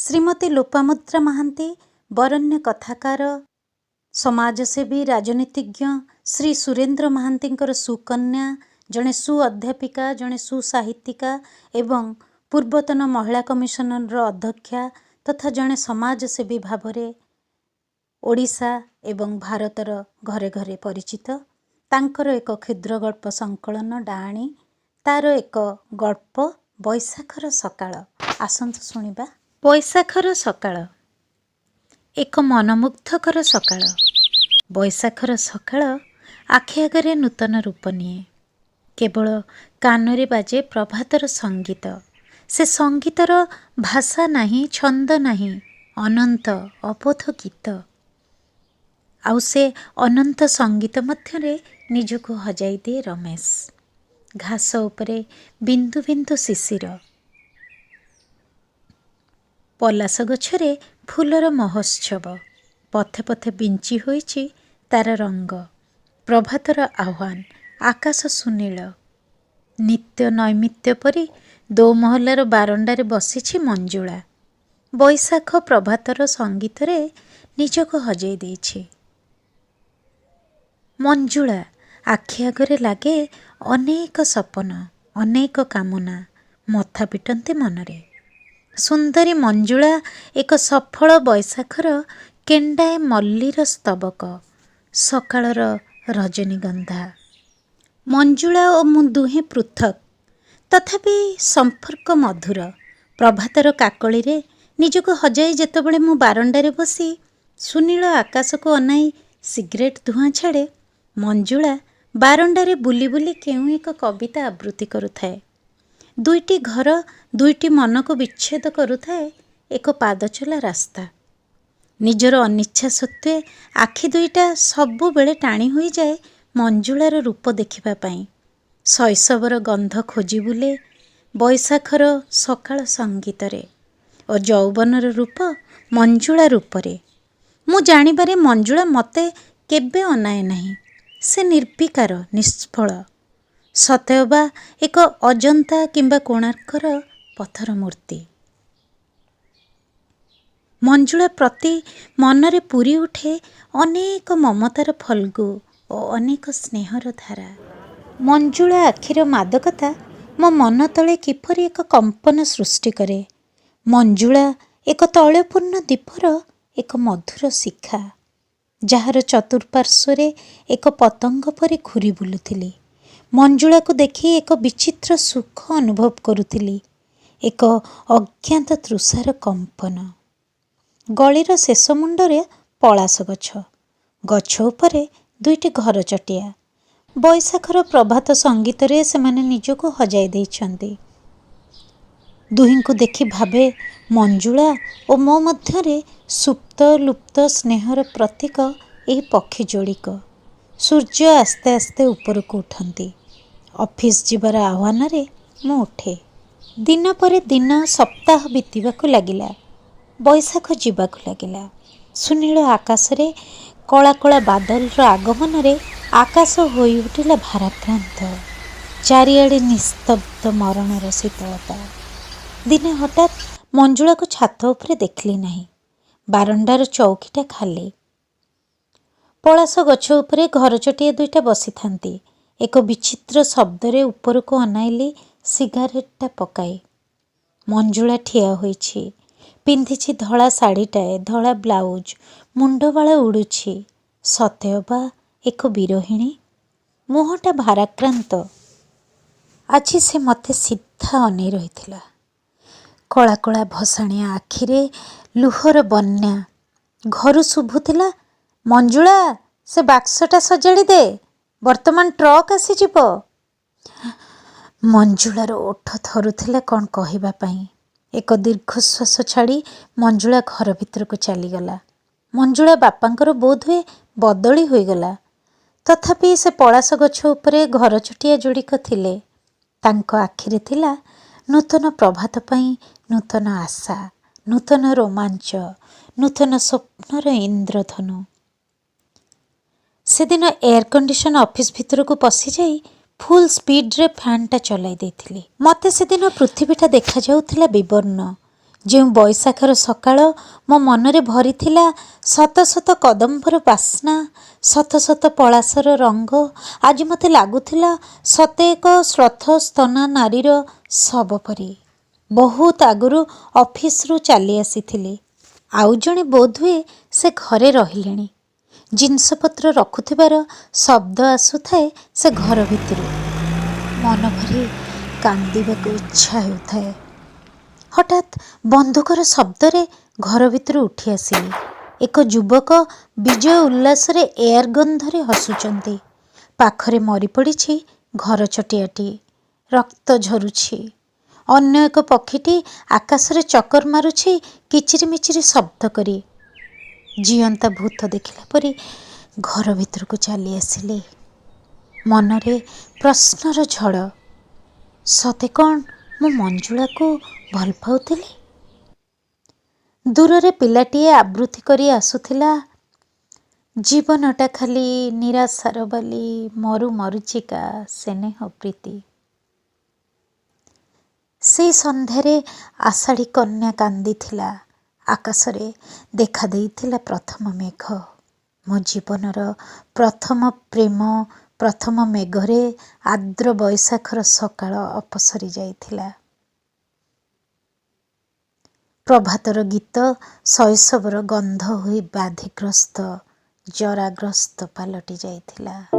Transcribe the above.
ଶ୍ରୀମତୀ ଲୋପାମୁଦ୍ରା ମହାନ୍ତି, ବରେଣ୍ୟ କଥାକାର, ସମାଜସେବୀ, ରାଜନୀତିଜ୍ଞ ଶ୍ରୀ ସୁରେନ୍ଦ୍ର ମହାନ୍ତିଙ୍କର ସୁକନ୍ୟା, ଜଣେ ସୁଅଧ୍ୟାପିକା, ଜଣେ ସୁସାହିତ୍ୟିକା ଏବଂ ପୂର୍ବତନ ମହିଳା କମିଶନର ଅଧ୍ୟକ୍ଷା ତଥା ଜଣେ ସମାଜସେବୀ ଭାବରେ ଓଡ଼ିଶା ଏବଂ ଭାରତର ଘରେ ଘରେ ପରିଚିତ। ତାଙ୍କର ଏକ କ୍ଷୁଦ୍ର ଗଳ୍ପ ସଂକଳନ ଡାଆଣୀ, ତାର ଏକ ଗଳ୍ପ ବୈଶାଖର ସକାଳ। ଆସନ୍ତୁ ଶୁଣିବା। ବୈଶାଖର ସକାଳ। ଏକ ମନମୁଗ୍ଧକର ସକାଳ। ବୈଶାଖର ସକାଳ ଆଖି ଆଗରେ ନୂତନ ରୂପ ନିଏ। କେବଳ କାନରେ ବାଜେ ପ୍ରଭାତର ସଙ୍ଗୀତ। ସେ ସଙ୍ଗୀତର ଭାଷା ନାହିଁ, ଛନ୍ଦ ନାହିଁ, ଅନନ୍ତ ଅବୋଧ ଗୀତ। ଆଉ ସେ ଅନନ୍ତ ସଙ୍ଗୀତ ମଧ୍ୟରେ ନିଜକୁ ହଜାଇ ଦିଏ ରମେଶ। ଘାସ ଉପରେ ବିନ୍ଦୁ ବିନ୍ଦୁ ଶିଶିର। ପଲାଶ ଗଛରେ ଫୁଲର ମହୋତ୍ସବ। ପଥେ ପଥେ ବିଞ୍ଚି ହୋଇଛି ତାର ରଙ୍ଗ। ପ୍ରଭାତର ଆହ୍ୱାନ। ଆକାଶ ସୁନୀଳ। ନିତ୍ୟ ନୈମିତ୍ୟ ପରି ଦୋମହଲାର ବାରଣ୍ଡାରେ ବସିଛି ମଞ୍ଜୁଳା। ବୈଶାଖ ପ୍ରଭାତର ସଙ୍ଗୀତରେ ନିଜକୁ ହଜେଇ ଦେଇଛି। ମଞ୍ଜୁଳା ଆଖି ଆଗରେ ଲାଗେ ଅନେକ ସପନ, ଅନେକ କାମନା ମଥା ପିଟନ୍ତି ମନରେ। ସୁନ୍ଦରୀ ମଞ୍ଜୁଳା ଏକ ସଫଳ ବୈଶାଖର କେଣ୍ଡାଏ ମଲ୍ଲୀର ସ୍ତବକ, ସକାଳର ରଜନୀଗନ୍ଧା। ମଞ୍ଜୁଳା ଓ ମୁଁ ଦୁହେଁ ପୃଥକ୍, ତଥାପି ସମ୍ପର୍କ ମଧୁର। ପ୍ରଭାତର କାକଳିରେ ନିଜକୁ ହଜାଇ ଯେତେବେଳେ ମୁଁ ବାରଣ୍ଡାରେ ବସି ସୁନୀଳ ଆକାଶକୁ ଅନାଇ ସିଗାରେଟ୍ ଧୂଆଁ ଛାଡ଼େ, ମଞ୍ଜୁଳା ବାରଣ୍ଡାରେ ବୁଲି ବୁଲି କେଉଁ ଏକ କବିତା ଆବୃତ୍ତି କରୁଥାଏ। ଦୁଇଟି ଘର, ଦୁଇଟି ମନକୁ ବିଚ୍ଛେଦ କରୁଥାଏ ଏକ ପାଦଚଲା ରାସ୍ତା। ନିଜର ଅନିଚ୍ଛା ସତ୍ତ୍ୱେ ଆଖି ଦୁଇଟା ସବୁବେଳେ ଟାଣି ହୋଇଯାଏ ମଞ୍ଜୁଳାର ରୂପ ଦେଖିବା ପାଇଁ। ଶୈଶବର ଗନ୍ଧ ଖୋଜି ବୁଲେ ବୈଶାଖର ସକାଳ ସଙ୍ଗୀତରେ ଓ ଯୌବନର ରୂପ ମଞ୍ଜୁଳା ରୂପରେ। ମୁଁ ଜାଣିବାରେ ମଞ୍ଜୁଳା ମୋତେ କେବେ ଅନାଏ ନାହିଁ। ସେ ନିର୍ବିକାର, ନିଷ୍ଫଳ, ସତେଅବା ଏକ ଅଜନ୍ତା କିମ୍ବା କୋଣାର୍କର ପଥର ମୂର୍ତ୍ତି। ମଞ୍ଜୁଳା ପ୍ରତି ମନରେ ପୂରି ଉଠେ ଅନେକ ମମତାର ଫଲ୍ଗୁ ଓ ଅନେକ ସ୍ନେହର ଧାରା। ମଞ୍ଜୁଳା ଆଖିର ମାଦକତା ମୋ ମନ ତଳେ କିପରି ଏକ କମ୍ପନ ସୃଷ୍ଟି କରେ। ମଞ୍ଜୁଳା ଏକ ତୈଳପୂର୍ଣ୍ଣ ଦୀପର ଏକ ମଧୁର ଶିଖା, ଯାହାର ଚତୁଃପାର୍ଶ୍ୱରେ ଏକ ପତଙ୍ଗ ପରି ଘୂରି ବୁଲୁଥିଲି। ମଞ୍ଜୁଳାକୁ ଦେଖି ଏକ ବିଚିତ୍ର ସୁଖ ଅନୁଭବ କରୁଥିଲି, ଏକ ଅଜ୍ଞାତ ତୃଷାର କମ୍ପନ। ଗଳିର ଶେଷ ମୁଣ୍ଡରେ ପଳାଶ ଗଛ। ଗଛ ଉପରେ ଦୁଇଟି ଘରଚଟିଆ। ବୈଶାଖର ପ୍ରଭାତ ସଙ୍ଗୀତରେ ସେମାନେ ନିଜକୁ ହଜାଇ ଦେଇଛନ୍ତି। ଦୁହିଁଙ୍କୁ ଦେଖି ଭାବେ, ମଞ୍ଜୁଳା ଓ ମୋ ମଧ୍ୟରେ ସୁପ୍ତ ଲୁପ୍ତ ସ୍ନେହର ପ୍ରତୀକ ଏହି ପକ୍ଷୀ ଯୋଡ଼ିକ। ସୂର୍ଯ୍ୟ ଆସ୍ତେ ଆସ୍ତେ ଉପରକୁ ଉଠନ୍ତି। ଅଫିସ ଯିବାର ଆହ୍ୱାନରେ ମୁଁ ଉଠେ। ଦିନ ପରେ ଦିନ, ସପ୍ତାହ ବିତିବାକୁ ଲାଗିଲା। ବୈଶାଖ ଯିବାକୁ ଲାଗିଲା। ସୁନୀଳ ଆକାଶରେ କଳା କଳା ବାଦଲର ଆଗମନରେ ଆକାଶ ହୋଇଉଠିଲା ଭାରାକ୍ରାନ୍ତ। ଚାରିଆଡ଼େ ନିସ୍ତବ୍ଧ ମରଣର ଶୀତଳତା। ଦିନେ ହଠାତ୍ ମଞ୍ଜୁଳାକୁ ଛାତ ଉପରେ ଦେଖିଲି ନାହିଁ। ବାରଣ୍ଡାର ଚଉକିଟା ଖାଲି। ପଳାଶ ଗଛ ଉପରେ ଘରଚଟିଆ ଦୁଇଟା ବସିଥାନ୍ତି। ଏକ ବିଚିତ୍ର ଶବ୍ଦରେ ଉପରକୁ ଅନାଇଲି ସିଗାରେଟଟା ପକାଇ। ମଞ୍ଜୁଳା ଠିଆ ହୋଇଛି। ପିନ୍ଧିଛି ଧଳା ଶାଢ଼ୀଟାଏ, ଧଳା ବ୍ଲାଉଜ, ମୁଣ୍ଡବାଳ ଉଡ଼ୁଛି। ସତେଅବା ଏକ ବିରହିଣୀ। ମୁହଁଟା ଭାରାକ୍ରାନ୍ତ। ଆଜି ସେ ମୋତେ ସିଧା ଅନେଇ ରହିଥିଲା। କଳା କଳା ଭସାଣିଆ ଆଖିରେ ଲୁହର ବନ୍ୟା। ଘରୁ ଶୁଭୁଥିଲା, ମଞ୍ଜୁଳା, ସେ ବାକ୍ସଟା ସଜାଡ଼ି ଦେ, ବର୍ତ୍ତମାନ ଟ୍ରକ୍ ଆସିଯିବ। ମଞ୍ଜୁଳାର ଓଠ ଥରୁଥିଲା କ'ଣ କହିବା ପାଇଁ। ଏକ ଦୀର୍ଘଶ୍ୱାସ ଛାଡ଼ି ମଞ୍ଜୁଳା ଘର ଭିତରକୁ ଚାଲିଗଲା। ମଞ୍ଜୁଳା ବାପାଙ୍କର ବୋଧହୁଏ ବଦଳି ହୋଇଗଲା। ତଥାପି ସେ ପଳାଶ ଗଛ ଉପରେ ଘରଚଟିଆ ଯୋଡ଼ିକ ଥିଲେ। ତାଙ୍କ ଆଖିରେ ଥିଲା ନୂତନ ପ୍ରଭାତ ପାଇଁ ନୂତନ ଆଶା, ନୂତନ ରୋମାଞ୍ଚ, ନୂତନ ସ୍ୱପ୍ନର ଇନ୍ଦ୍ରଧନୁ। ସେଦିନ ଏୟାର କଣ୍ଡିସନ୍ ଅଫିସ ଭିତରକୁ ପଶିଯାଇ ଫୁଲ୍ ସ୍ପିଡ୍ରେ ଫ୍ୟାନ୍ଟା ଚଲାଇ ଦେଇଥିଲି। ମୋତେ ସେଦିନ ପୃଥିବୀଟା ଦେଖାଯାଉଥିଲା ବିବର୍ଣ୍ଣ, ଯେଉଁ ବୈଶାଖର ସକାଳ ମୋ ମନରେ ଭରିଥିଲା ଶତ ଶତ କଦମ୍ବର ବାସ୍ନା, ଶତ ଶତ ପଳାଶର ରଙ୍ଗ, ଆଜି ମୋତେ ଲାଗୁଥିଲା ସତେ ଏକ ଶ୍ଳଥ-ସ୍ତନା ନାରୀର ଶବ ପରି। ବହୁତ ଆଗରୁ ଅଫିସରୁ ଚାଲି ଆସିଥିଲି। ଆଉ ଜଣେ ବୋଧହୁଏ ସେ ଘରେ ରହିଲେଣି। ଜିନିଷପତ୍ର ରଖୁଥିବାର ଶବ୍ଦ ଆସୁଥାଏ ସେ ଘର ଭିତରୁ। ମନଭରି କାନ୍ଦିବାକୁ ଇଚ୍ଛା ହେଉଥାଏ। ହଠାତ୍ ବନ୍ଧୁକର ଶବ୍ଦରେ ଘର ଭିତରୁ ଉଠି ଆସିଲି। ଏକ ଯୁବକ ବିଜୟ ଉଲ୍ଲାସରେ ଏୟାରଗନ୍ ଧରି ହସୁଛନ୍ତି। ପାଖରେ ମରିପଡ଼ିଛି ଘରଚଟିଆଟି। ରକ୍ତ ଝରୁଛି। ଅନ୍ୟ ଏକ ପକ୍ଷୀଟି ଆକାଶରେ ଚକର ମାରୁଛି କିଚିରିମିଚିରି ଶବ୍ଦ କରି। ଜିଅନ୍ତା ଭୂତ ଦେଖିଲା ପରି ଘର ଭିତରକୁ ଚାଲି ଆସିଲି। ମନରେ ପ୍ରଶ୍ନର ଝଡ଼। ସତେ କ'ଣ ମୁଁ ମଞ୍ଜୁଳାକୁ ଭଲ ପାଉଥିଲି? ଦୂରରେ ପିଲାଟିଏ ଆବୃତ୍ତି କରି ଆସୁଥିଲା, ଜୀବନଟା ଖାଲି ନିରାଶାର ବାଲି, ମରୁ ମରୀଚିକା ସ୍ନେହ ପ୍ରୀତି। ସେଇ ସନ୍ଧ୍ୟାରେ ଆଷାଢ଼ୀ କନ୍ୟା କାନ୍ଦିଥିଲା। ଆକାଶରେ ଦେଖା ଦେଇଥିଲା ପ୍ରଥମ ମେଘ। ମୋ ଜୀବନର ପ୍ରଥମ ପ୍ରେମ ପ୍ରଥମ ମେଘରେ ଆର୍ଦ୍ର ବୈଶାଖର ସକାଳ ଅପସରି ଯାଇଥିଲା। ପ୍ରଭାତର ଗୀତ ଶୈଶବର ଗନ୍ଧ ହୋଇ ବ୍ୟାଧିଗ୍ରସ୍ତ, ଜରାଗ୍ରସ୍ତ ପାଲଟି ଯାଇଥିଲା।